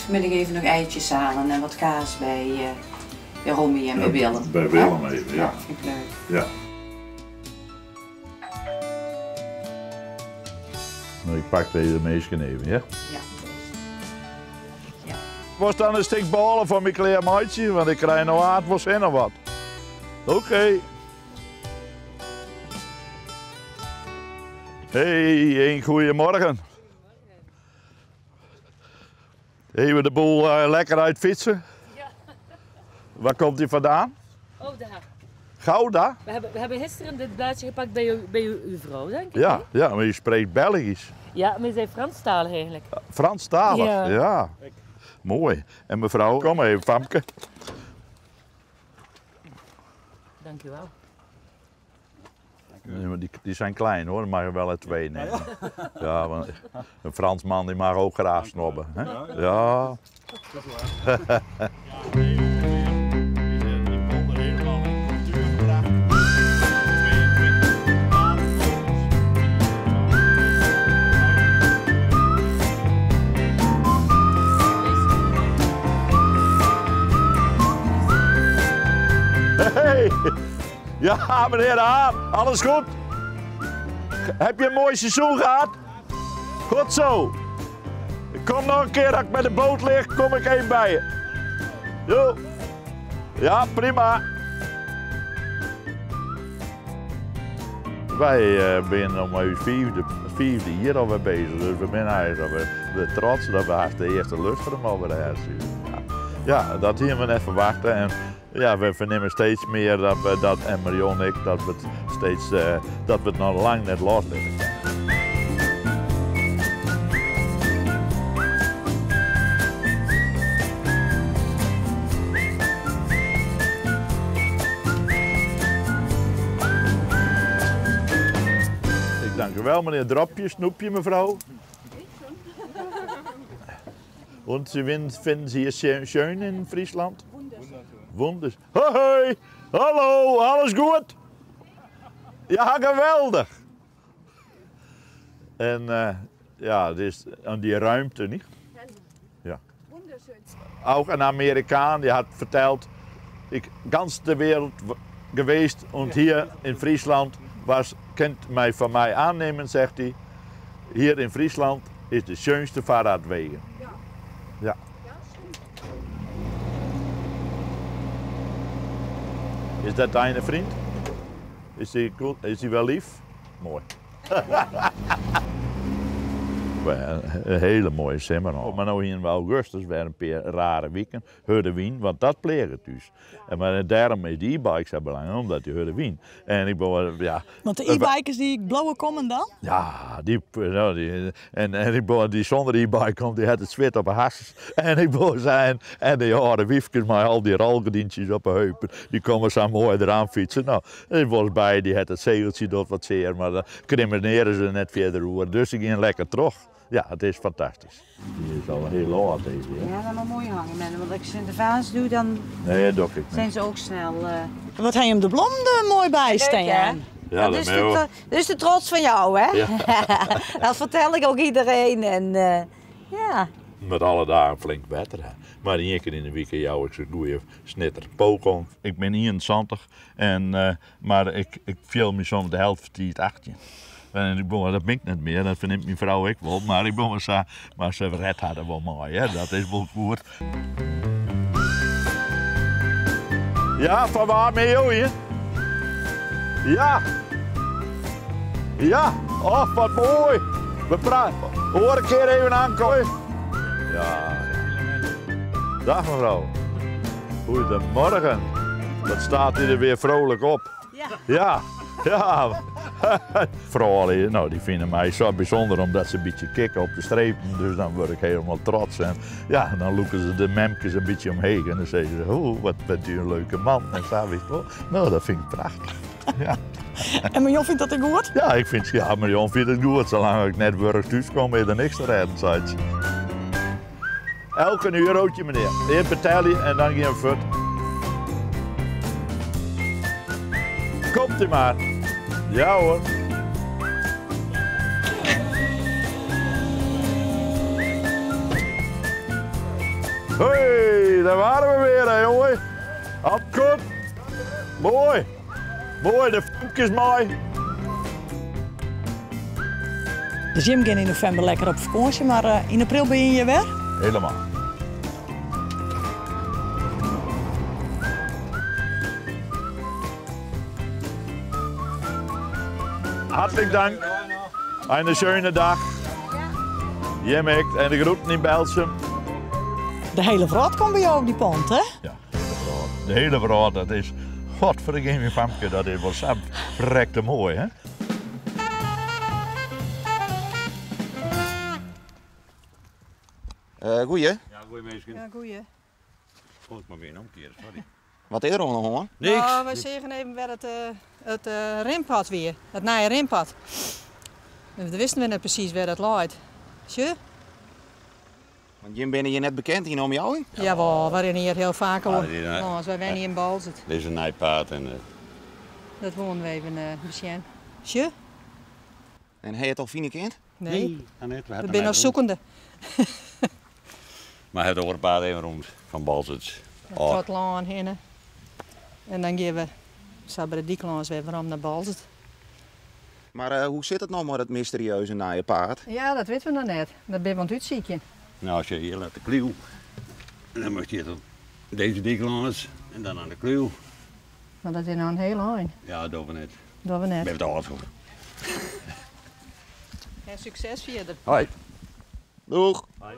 Vanmiddag even nog eitjes halen en wat kaas bij, bij Romy en bij Willem. Bij Willem even, ja. Ja, vind ik leuk. Ja. Nou, ik pak deze meisje even, ja? Ja. Ja. Was dan een stuk ballen van mijn klein meisje, want ik krijg nou aard voor zin of wat. Oké. Hey, een goeiemorgen. Even de boel lekker uit fietsen. Ja. Waar komt die vandaan? Oh, daar. Gouda? We hebben gisteren dit blaadje gepakt bij uw vrouw, denk ik. Ja, hè? ja, maar je spreekt Belgisch. Ja, maar je zijn Franstalig eigenlijk. Franstalig, Ja. ja. Mooi. En mevrouw, kom even, Famke. Dank u wel. Nee, maar die zijn klein hoor, dan mag je wel er twee nemen. Ja, want een Fransman die mag ook graag snobben. Hè? Ja. Dat is waar. Hey. Ja, meneer de Haan, alles goed? Heb je een mooi seizoen gehad? Goed zo. Ik kom nog een keer dat ik met de boot lig, kom ik even bij je. Jo. Ja, prima. Wij zijn om ons viefde hier alweer bezig, dus we zijn eigenlijk alweer trots dat we haast de eerste lustrum alweer hebben. Ja. Ja, dat hier we even wachten. En ja, we vernemen steeds meer dat we dat, en Marion en ik, dat we het steeds, dat we het nog lang net los liggen. Ik dank u wel, meneer Dropje, snoepje, mevrouw. Und Sie vinden Sie es schön in Friesland? Wonders. Hoi, hoi, hallo, alles goed? Ja, geweldig. En ja, het is aan die ruimte, niet? Ja. Ook een Amerikaan die had verteld, ik gans de wereld geweest en hier in Friesland was, kent mij van mij aannemen, zegt hij, hier in Friesland is de schoonste Fahrradwegen. Ja. Ja. Is dat deine vriend? Is die cool? Is die wel lief? Mooi. Een hele mooie simmer. Maar nou hier in augustus weer een paar rare weken. Hurde wien, want dat pleegt het dus. En maar daarom is die e-bike zo belangrijk, omdat die hurde wien. En ik ben, ja. Want de e-bikers die blauwe komen dan? Ja, die, nou, die, en, en ik ben, die zonder e-bike komt, die had het zwet op de has. En ik ben zijn, en die oude wiefjes met al die rolgedientjes op de heupen, die komen zo mooi eraan fietsen. Nou, ik was bij, die had het zegeltje dat wat zeer, maar dan crimineren ze net verder roer. Dus ik ging lekker terug. Ja, het is fantastisch. Die is al heel oud deze, hè? Ja, dat moet mooi hangen, man. Want als ik ze in de vaas doe, dan Nee, dat doe ik niet. zijn ze ook snel. Wat heb je hem de blom er mooi bij staan, Leuk, hè? hè? Ja, dat dat is ben ik ook. dat is de trots van jou, hè? Ja. Dat vertel ik ook iedereen. En ja. Met alle dagen flink wetter, hè. Maar één keer in de week jou ik zo'n goede snitter pokon. Ik ben 21, en maar ik viel me soms de helft die het 18. En ik ben, dat ben ik niet meer, dat vindt mijn vrouw ik wel. Maar ik ben wel zo, maar ze redt haar wel mooi, hè? Dat is wel goed. Ja, van waar ben je hier? Ja. Ja, oh, wat mooi. We praten. Hoor een keer even aankomen. Ja. Dag mevrouw. Goedemorgen. Wat staat u er weer vrolijk op? Ja. Ja, ja. Vooral, nou, die vinden mij zo bijzonder omdat ze een beetje kikken op de strepen. Dus dan word ik helemaal trots. En ja, dan loeken ze de memkes een beetje omheen. En dan zeggen ze, oh, wat bent u een leuke man. En zo, weet je wel. Nou, dat vind ik prachtig. Ja. En Marion vindt dat ook goed? Ja, ik vind, ja, Marion vindt het goed. Zolang ik net werk thuis kom, is er niks te redden, zei ze. Elk een eurotje, meneer. Eerst betaal je en dan geen voet. Komt u maar. Ja hoor. Hey, daar waren we weer, hè, jongen. Al goed. Mooi. Mooi, de is mooi. Dus Jim gaat in november lekker op vakantie, maar in april ben je hier weer? Helemaal. Hartelijk dank. Een schöne dag. Jim ik en de groeten in Belgium. De hele wereld komt bij jou op die pont, hè? Ja, de hele wereld. De hele wereld, dat is... Godverdomme, famke, dat is wel zo verrekte mooi, hè? Goeie. Ja, goeie mensen. Ja, goeie. Oh, ik moet weer omkeren, sorry. Wat is er nog, hoor? Niks. Nou, wij zeggen even waar het rimpad weer, het nieuwe rimpad. En we wisten we net precies waar dat ligt. Zie je? Want Jim ben je net bekend hier om jou? Ja, Jawel, we rennen hier heel vaak Ja, hoor. dit is een- Nou, wij wennen hier in Balzet. Dit is een nijpaard en Dat wonen we even misschien. Zie je? En heb je het al fine kind? Nee. Ah, net, We zijn nog zoekende. Maar het oorpaard even rond van Balzet. Oh. Tot laan heen. En dan gaan we zo bij de dieklans weer weer om naar Balzet. Maar hoe zit het nou met het mysterieuze naaie paard? Ja, dat weten we nog net. Dat ben we aan het uitzieken. Nou, als je hier laat de kluw, dan moet je tot deze dieklans en dan aan de kluw. Maar dat is nou een heel eind. Ja, dat doen we net. Dat we net. Ik ben het oud voor. En succes verder. Hoi. Doeg! Hoi.